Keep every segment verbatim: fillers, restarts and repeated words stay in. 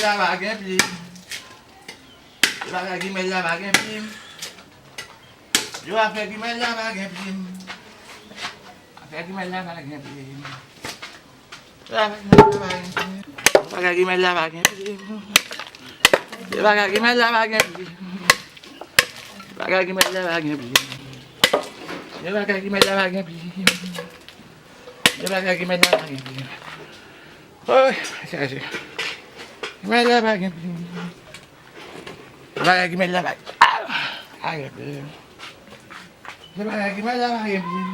La pa gen plim. Yo pa ka grimèl la pa gen plim. Yo afè grimèl la pa gen plim. Afè grimèl la pa gen plim. Yo afè grimèl la pa gen plim. Yo pa ka grimèl la pa gen plim. Yo pa ka grimèl la pa gen plim. Yo pa ka grimèl la pa gen plim. Yo pa ka grimèl la pa gen plim. Yo pa ka grimèl la pa gen plim. Oy, chaje. Grimèl la pa gen plim. Yo pa ka grimèl la pa, ah, pa gen plim. Yo pa ka grimèl la pa gen plim.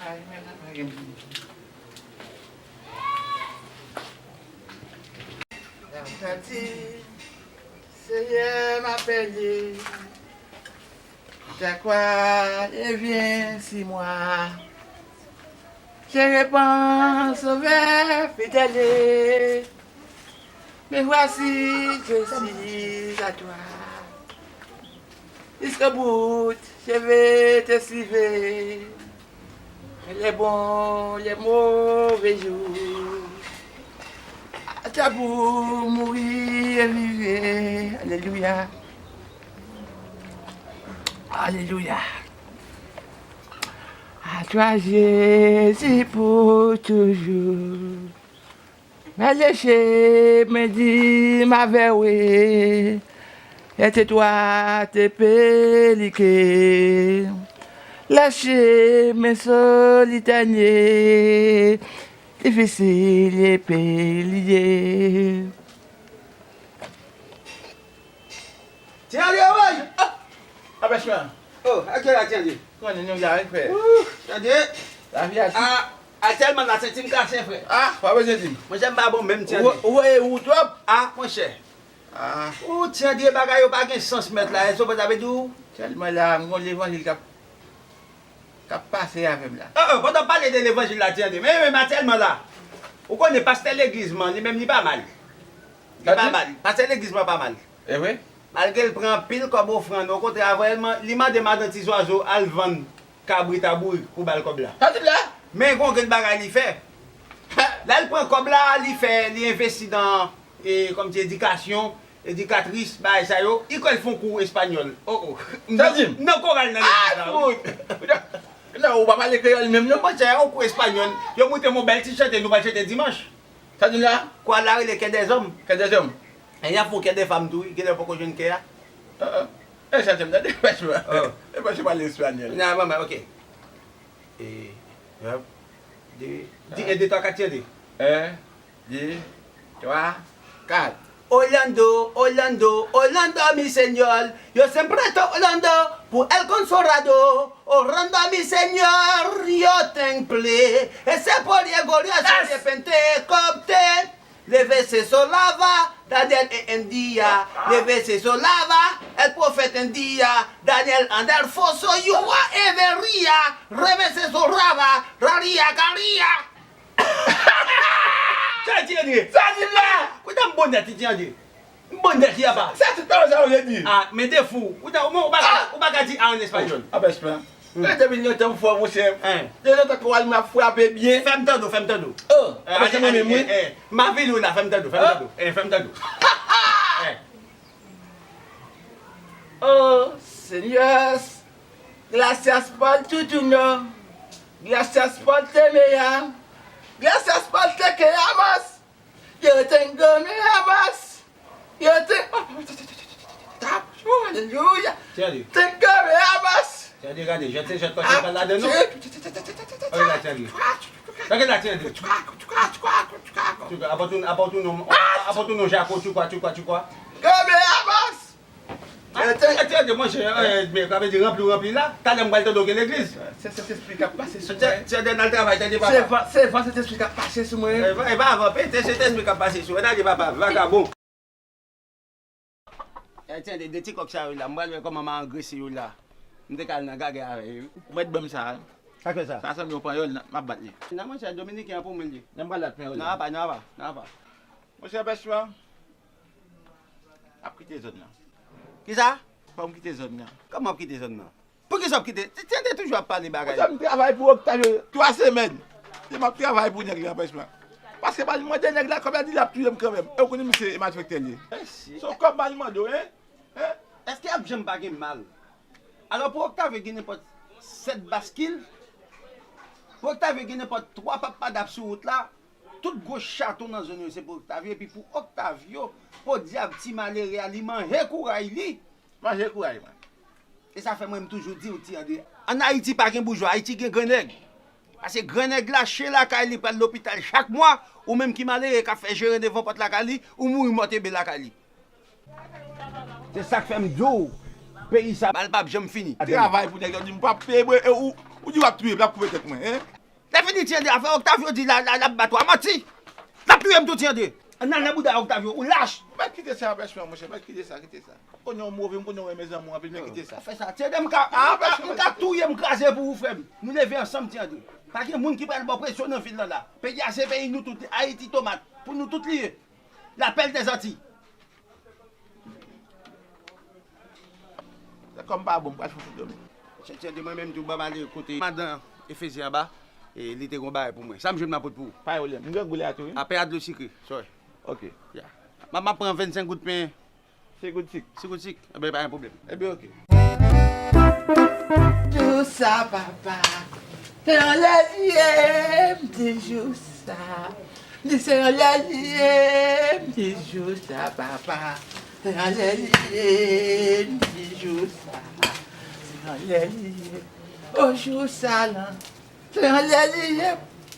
Ay, men la pa gen moun. Tati, Senyè, m apèle. Ta kwa e vyen si mwa. Je repann Sovè fidèle. Me vwasi, je suis à toi. Jusqu'au bout, je vais te suivre. Les bons, les mauvais jours. Ata pou mouri e vive. Alelouya. Alelouya. À toi, Jésus, pour toujours. Mè leche, mè di m avè w, e te twa te pelike. Leche, mè solitè nye, difisil e peliye. Ti André, woy! Ah! Apèchman. Oh, a kè la, Ti André? Konnen nou la, wi, frè. Ouh, Ti André. Lavi a di. Ah, aktyèlman, la, senti m kase, frè. Ah, pa bezwen di m. Monchè, m pa bon menm, Ti André. Ou, ou, ou twòp? Ah, monchè. Ah. Ou, Ti André, bagay yo pa gen sans, mèt la. Èske w konprann sa vle di w? Tèlman la, m gon levanjil k ap, k ap pase avè m la. Oh, oh, pandan w pale de levanjil la, Ti André, men, men, men, tèlman la. Ou konnen pastè legliz mwen, li menm, li pa mal. Li pa mal. Pastè legliz mwen pa mal. E vre? Malgre l pran anpil kòb ofrann, okontrè, avan l man-, li mande madan Ti Zwazo al vann kabrit a bourik pou ba l kòb la. Sa di la? Men gon grenn bagay li fè. Lè l pran kòb la, li fè, li envesti nan, e, kòm di, edikasyon, edikatris, bagay sa yo. Li kwè l fè yon kou espanyòl. Oh, oh. Sa di m? Nan koral nan legliz la, wi. Ah, fout! Non, ou pa pale kreyòl menm, non? Monchè, yon kou espanyòl. Yo moute m yon bèl ti chante, nou pral chante dimanch. Sa di m la? Kwa la rele kè dèzòm. Kè dèzòm. E y ap fè yon kè dèfanm tou, wi, genlè w poko jwenn kè a. Ah, ah. E chante m tande, franchman. Oh. E franchman, pale espanyòl. Nan, manman, ok. E, yon, de, di, en, de, twa, kat, tire de. En, de, twa, kat. Orlando, Orlando, Orlando, mi señor. Yo siempre está Orlando, por el consolado. Orlando, mi señor, yo te emple. Ese por el glorioso de Pentecostés. Leve se solava, Daniel e en día. Leve se solava, el profeta en día. Daniel andar foso, yo a evería. Leve se solava, raria, caria. Sa di André? Sa di m la? Kounya m bon nèt, li di André. M bon nèt, li apa. Sa tout pawòl sa yo vle di? Ah, men de fou. Ou ta, ou, ou pa ka, ou pa ka di a an espanyòl. Apa espanyòl? Depi lontan m fò, monchè. Hein. Depi lontan koral mwen ap frape byen. Fè m tande w, fè m tande w. Oh, apa se mwen menm, wi. Hein. M a vini w la, fè m tande w, fè m tande w. Hein, fè m tande w. Hein. Oh, Señor, gracias por tu, tu no. Gracias por te me ya. Gracias por te que amas. Yo tengo me amas. Yo te-, oh, aleluya. Tengo me amas. Tande, gade, jèt se jèt kòchè pral ladan non. Gade la, tande. Gade la, tande. Apa w tou, apa w tou non, apa w tou non jako, tchoukwa, tchoukwa, tchoukwa. Tengo me amas. Ah, tande, monchè, eh, men sa vle di ranpli w ranpli la. Talè m pral tande w gen legliz. Se Sentespri k ap pase sou mwen. Tande, n al travay, tande papa. Se van, se van Sentespri k ap pase sou mwen. E pa, e pa van, se Sentespri k ap pase sou mwen. Tande papa, vakabon. Eh, tande, de ti kòk sa yo la, m pral wè kòman m a angrese yo la. M te ka al nan gagè avè yo. Ou mèt ban m sa a. Sa k fè sa? Sa sanble yon panyòl, m ap bat li. Non, monchè, dominiken an pou mwen li. Nan m pral bat panyòl. Non, apa, non, apa, non, apa. Monchè, pèsman, m ap kite zòn nan. Kisa? Fò m kite zòn nan. Kòman w ap kite zòn nan? Poukisa w ap kite? Ti, ti, te toujou ap pale bagay. Monchè, m travay pou Octavio twa semèn. Se m ap travay pou nèg la, pèsman. Paske m al mande nèg la kòb la, di l ap touye m kanmenm. E w konnen misye e malfektè l ye. Se yon kòb m al mande w, en? En? Èske y ap janm pa gen mal? Alò, pou Octavio gen nenpòt sèt baskil, pou Octavio gen nenpòt twa pap padap sou wout la, tout gwo chaton nan zòn yo se pou Octavio, epi pou Octavio, podyab ti malere a, li manje kouray li. Manje kouray mwen. E sa fè mwen m toujou di w, Ti André, ann Ayiti pa gen boujwa, Ayiti gen grannèg. Paske grannèg la, chen lakay li pral lopital chak mwa, ou menm ki malere k ap fè jeren devan pòt lakay li, ou mouri mò tebe lakay li. Se sa k fè m di w, peyi sa, mal p ap janm fini. Travay pou nèg yo di m p ap peye mwen, e ou, ou di w ap touye m, l ap koupe tèt mwen, en? Lè fini, Ti André, afè Octavio di la, la, l ap bat ou a manti. L ap touye m tou, Ti André. Ann al nan bouda Octavio, ou lach. Mèt kite sa, bèchman, monchè, mèt kite sa, kite sa. M konnen w move, m konnen w renmen zanmi w anpil, men kite sa. Fè sa, Ti André, m ka, m ka, m ka touye m kraze pou ou, frè m. Nou leve ansanm, Ti André. Pa gen moun ki pral ba w presyon nan vil lan la. Peyi a se peyi nou tout, Ayiti tomat. Pou nou tout li ye. Lapèl dèzanti. Sa kòm pa bon, m pral fout ou dòmi. Ti André, mwen menm tou, ban m ale kote madan Efezyen anba, e li te gon bagay pou mwen. Sa m jwenn m ap pot pou ou. Pa gen pwoblèm. M grangou la tou, wi. Apè a dlo sikre, sorry. Ok. Ya. M ap, m ap pran vennsenk goud pen. Sis goud sik. Sis goud sik. Enben, pa gen pwoblèm. Enben, ok. Jou sa, papa. Se anlè li ye, m di jou sa. Li se anlè li ye, m di jou sa, papa. Se anlè li ye, m di jou sa. Se anlè li ye. O jou sa lan. Se anlè li ye.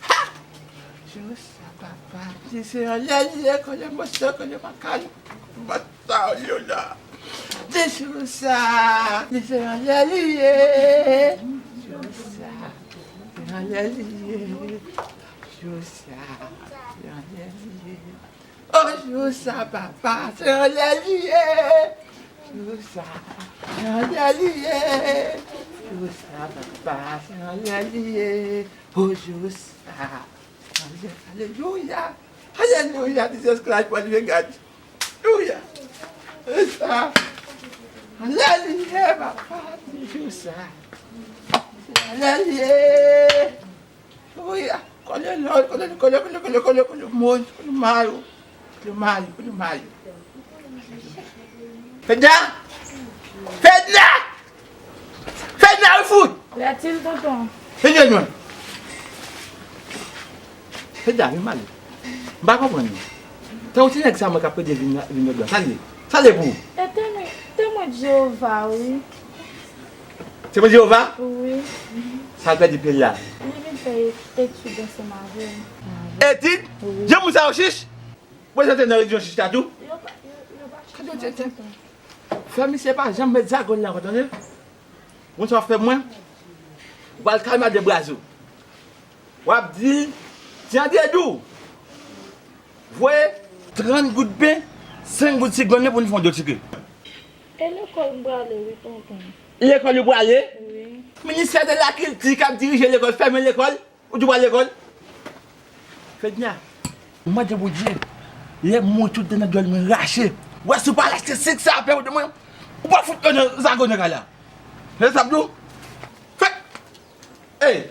Ha! Jou sa, papa. Li se anlè li ye, kole moso, kole makal. Mwen sa yo la. Li jou sa. Li se anlè li ye. Jou sa. Se anlè li ye. Jou sa. Se anlè li ye. O jou sa, papa, se anlè li ye. Jou sa, se anlè li ye. Jou sa, papa, se anlè li ye. O jou sa, se anlè, alelouya. Alelouya, Jezi Kris, mwen leve gad. Alelouya. Jou sa, anlè li ye, papa, jou sa. Se anlè li ye. Wi, kole lò, kole, kole, kole, kole, kole, kole, mouch, kole mayo, kole mayo, kole mayo. Fedna! Fedna! Fedna, wi fout! Lètil, tonton. Fedna, non. Fedna, vin pale. M pa konprann non. Tankou ti nèg sa mwen k ap pede vin, vin nan blan. Sa l ye? Sa l ye pou ou? E temwen, temwen Jewova, wi. Temwen Jewova? Wi. Sa l pèdi pye l la? Li vin fè etid ansanm avè m. Etid? Wi. Jan moun sa yo chich? Prezante nan relijyon chich la tou? Yo pa, yo, yo pa chich non, tonton. Fè misye pa janm met zago l nan vant, tande? Moun sa w ap fè mwen? W al kay madan Brazo. W ap di l, Ti André di w voye trant goud pen, senk goud sik ban mwen pou n fè yon dlo sikre. E lekòl m prale wi, tonton. Lekòl ou prale? Wi. Ministè de la kilti k ap dirije lekòl, fèmen lekòl, ou di w pral lekòl? Fedna, m mande Bondye, lè m mouri tout dan nan dyòl mwen rache. W wè si w pa lache sik sa a pè ou de mwen, ou pa fout yo nan zago nan kay la. Se sa m di w? Fèt! Ey!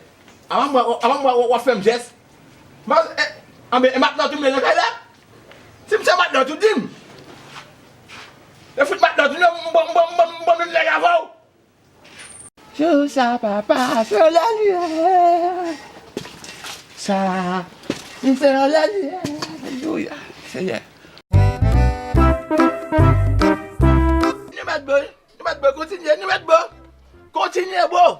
Avan m wè, avan m wè w ap fè m jès. Mas, e, anben, e matnat ou m ye nan kay la? Si m se matnat ou, di m. E fout matnat ou, non, m ban, m ban, m ban, m ban menm nèg avè w. Jou sa, papa, se anlè li ye. Sa, li se anlè li ye. Alelouya, Seyè. Nou mèt bon, nou mèt bon, kontinye, nou mèt bon. Kontinye, bon.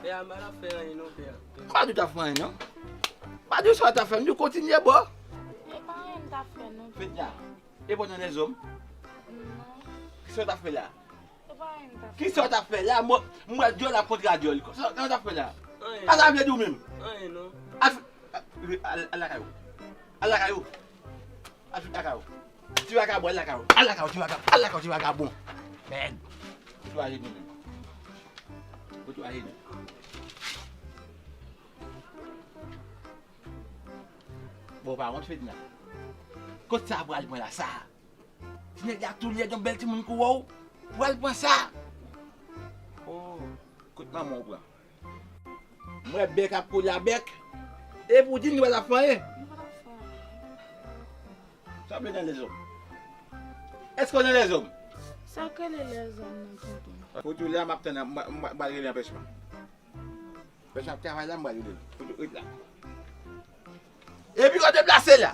Pè a, m pa t ap fè anyen non, pè a. M pa di w t ap fè anyen non. M pa di w sa w t ap fè, m di w kontinye, bro. E pa anyen m t ap fè non. Fedna, e bon nan lèzòm? Non. Kisa w t ap fè la? E pa anyen m t ap fè. Kisa w t ap fè la? Mwen, m wè dyòl ap kontra dyòl. Sa, sa w t ap fè la? Anyen. A sa m vle di w menm? Anyen non. Al, al, al lakay ou. Al lakay ou. Al fout lakay ou. Ti vakabon, al lakay ou. Al lakay ou, ti vakabon. Al lakay ou, ti vakabon. Mèd. Ti ajenou menm. Ou ti ajenou. Bon, pa wont Fedna. Kot sa pral pran la sa? Ti nèg la tou lèd, yon bèl timoun kou wè w. Pral pran sa. Oh, kot manman w pran? M wè bèk ap kole a bèk. Epi w di m li pa t ap fè anyen. Li pa t ap fè anyen. Sa w vle nan lèzòm? Èske w nan lèzòm? Sa k rele lèzòm nan, tonton? Fouti la m ap tann, m pral rele anpèchman. Anpèchman ap travay la, m pral rele l. Fouti ret la. Epi w deplase la.